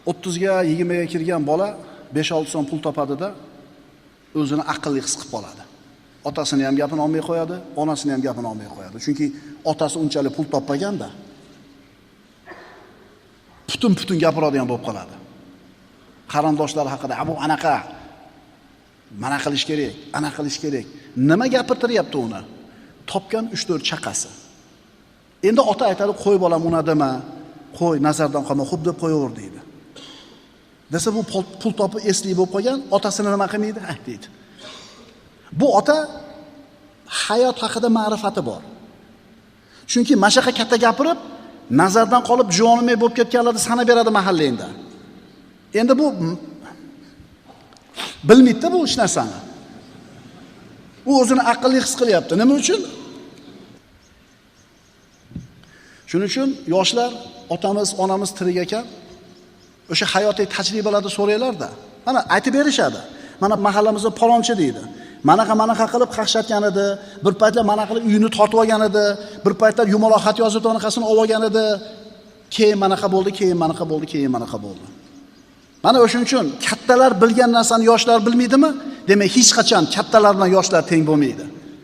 30 ga 20 ga kirgan bola 5-6 so'm pul topadida o'zini aqlli his qilib qoladi. Otasini ham gapini olmay qo'yadi, onasini ham gapini olmay qo'yadi. Chunki otasi unchalik pul topmaganda putun-putun gapiradigan bo'lib qoladi. Qarindoshlar haqida, "Bu anaqa, mana qilish kerak, ana qilish kerak." Nima gapirtiryapti uni? Topgan 3-4 chaqasi. Endi ota aytadi, "Qo'y bolam, uni dema, qo'y, nazardan qolma, xo'p deb qo'yaver" deydi. Desa bu pul topib esli bo'lib qolgan, otasini nima qilmaydi? Ha deydi. Bu ota hayot haqida ma'rifati bor. Chunki mashaqa katta gapirib, nazardan qolib jonimay bo'lib ketganlarni sanab beradi mahalla endi. Endi bu bilmaydi-da bu hech narsani. U o'zini aqlli his qilyapti. Nima uchun? Shuning uchun yoshlar, otamiz, onamiz tirik ekan, o'sha hayotiy tajribalarni so'raylar-da. Mana aytib berishadi. Mana mahallamizda palonchi deydi. Manaqa qilib qaqshatgan edi, bir paytlar mana qilib uyini tortib olgan edi, bir paytlar yumaloq xat yozib anaqasini olib olgan edi. Keyin manaqa bo'ldi, keyin manaqa bo'ldi, keyin manaqa bo'ldi. Mana o'shuning uchun kattalar bilgan narsani yoshlar bilmaydimi? Demak, hech qachon kattalar bilan yoshlar teng bo'lmaydi.